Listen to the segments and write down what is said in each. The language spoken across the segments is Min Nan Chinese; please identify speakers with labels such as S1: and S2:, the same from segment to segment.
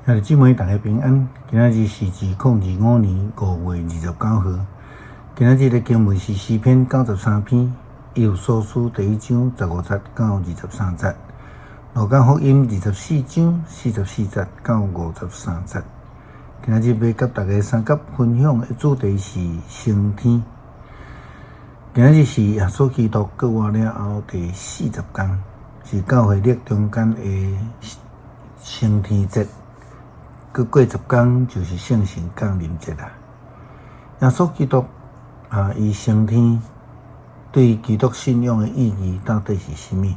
S1: 兄弟姊妹，大家平安。今仔日是2025年5月29號。今仔日的經文是詩篇93篇，以弗所書第一章15節到23節，路加福音24章44節到53節。今仔日欲佮大家相佮分享的主題是升天。今仔日是耶穌基督復活了後第四十工，是教會曆中間的升天節。閣過十工就是聖神降臨節啦。耶穌基督啊，伊升天對基督信仰的意義到底是啥物？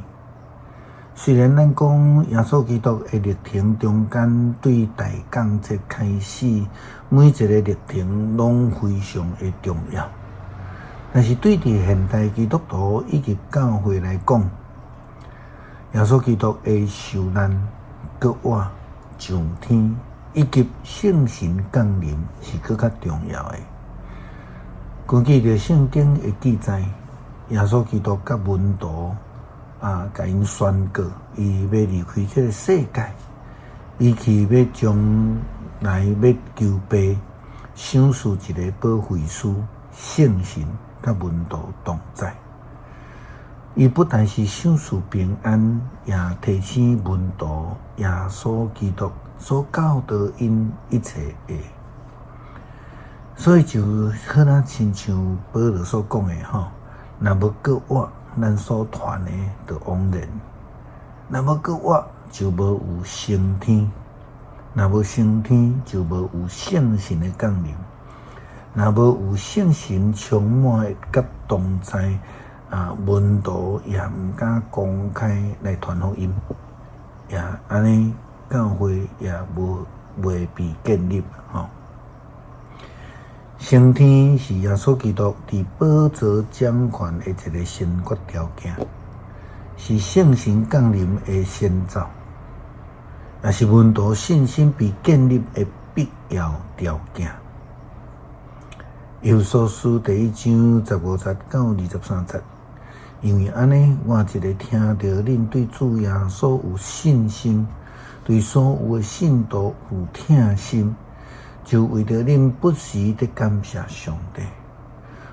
S1: 雖然咱講耶穌基督的歷程中間，對大降節開始，每一个歷程攏非常的重要，但是對佇現代基督徒以及教會來講，耶穌基督的受難、復活、上天，以及聖神降臨是閣較重要的。根據著聖經的記載，耶穌基督佮門徒啊，共𪜶宣告，伊欲離開這个世界，伊去欲將來欲求父賞賜一个保惠師聖神佮門徒同在。伊不但是賞賜平安，也提醒門徒耶穌基督所教導𪜶一切的。所以就好若親像保羅所講的吼，若無復活，咱所傳的就枉然；若無復活，就無有升天；若無升天，就無有聖神的降臨；若無有聖神充滿的佮同在，啊，門徒也毋敢公開來傳福音，也按呢教會也無袂被建立吼。升天是耶穌基督佇寶座掌權的一个先決條件，是聖神降臨的先兆，也是門徒信心被建立的必要條件。以弗所書第一章15節到23節，因為按呢，我一个聽著恁對主耶穌有信心，對所有的聖徒有疼心，就為著恁不時佇感謝上帝。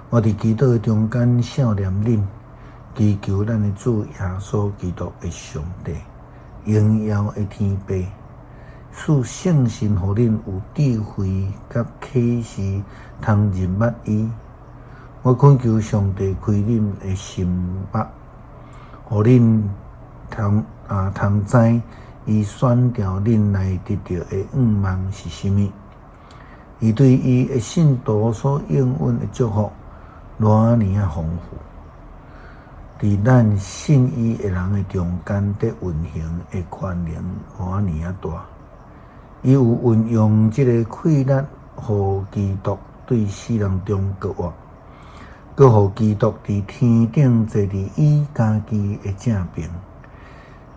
S1: 我佇祈禱的中間想念恁，祈求咱的主耶穌基督的上帝，榮耀的天父，賜聖神予恁有智慧佮啟示，通認捌伊。我懇求上帝開恁的心目，予恁通啊通知伊選召恁來得著的向望是啥物。伊對伊的信徒所應允的祝福，偌爾仔豐富。佇咱信伊的人的中間，佇運行的權能偌爾仔大。伊有運用這个氣力，予基督對死人中復活，閣予基督佇天頂坐佇伊家己的正爿。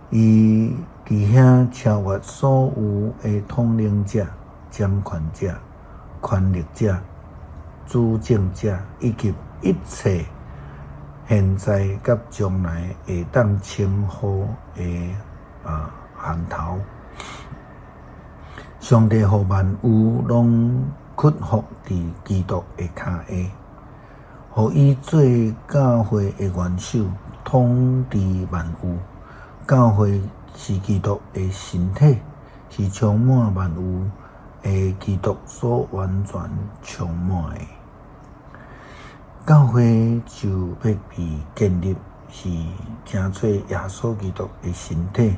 S1: 伊佇遐超越所有的統領者、掌權者、權力者、主政者，以及一切現在佮將來會當稱呼的啊銜頭。上帝予萬有攏屈服佇基督的跤下，予伊做教會的元首，統治萬有。教會是基督的身體，是充滿萬有的基督所完全充滿的。教會就欲被建立，是成做耶穌基督的身體，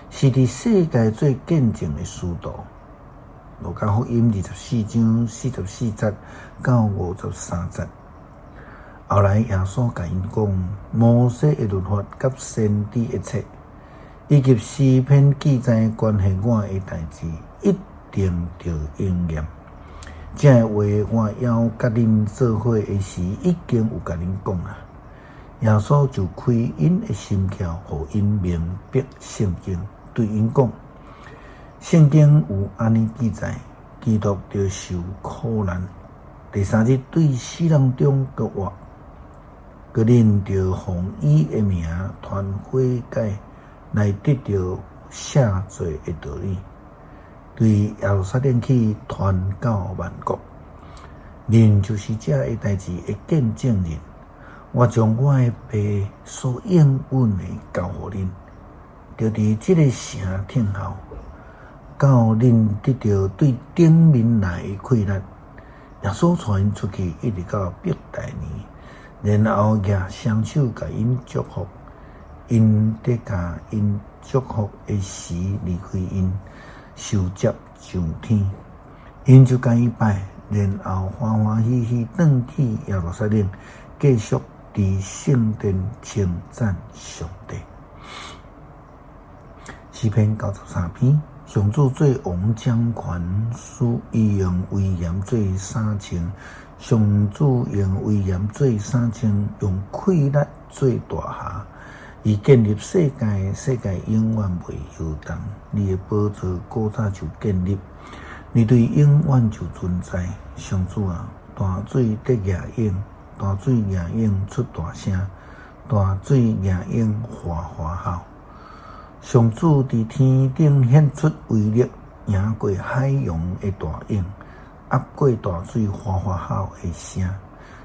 S1: 是佇世界做見證的使徒。路加福音24章44節到53節。後來耶穌共𪜶講，摩西的律法佮先知的冊，以及詩篇記載關係我的代誌，一定著應驗。這个話我猶佮恁做伙的時，已經有共恁講啊。耶穌就開𪜶的心竅，予𪜶明白聖經，對𪜶講：聖經有按呢記載，基督著受苦難，第三日對死人中復活，閣恁著奉伊的名傳悔改，來得著赦罪的道理。對耶路撒冷去傳到萬國。恁就是這个代誌的見證人。我將我的爸所應允的交予恁，著佇這个城等候，到恁得著對頂面來的氣力。耶穌帶𪜶出去，一直到伯大尼，然後舉雙手共𪜶祝福。𪜶佇共𪜶祝福的時，離開𪜶，受接上天。𪜶就共伊拜，然後歡歡喜喜轉去耶路撒冷，繼續佇聖殿稱讚上帝。詩篇93篇，上主做王掌權，使伊用威嚴做衫穿。上主用威嚴做衫穿，用氣力做大狎。伊建立世界，世界永遠袂搖動。你的寶座古早就建立，你對永遠就存在。上主啊，大水得逆湧，大水逆湧出大聲，大水逆湧嘩嘩吼。上主佇天頂顯出威力，贏過海洋的大湧，壓過大水嘩嘩吼的聲。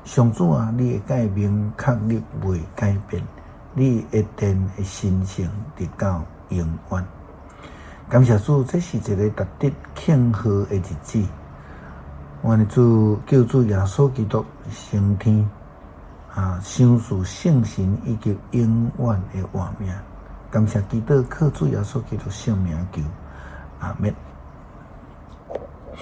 S1: 上主啊，你的誡命確立袂改變，你的殿的神聖直到永遠。感謝主，這是一个值得慶賀的日子。阮的主救主耶穌基督升天，啊，賞賜聖神以及永遠的活命。感謝基督，靠主耶穌基督聖名求，阿們。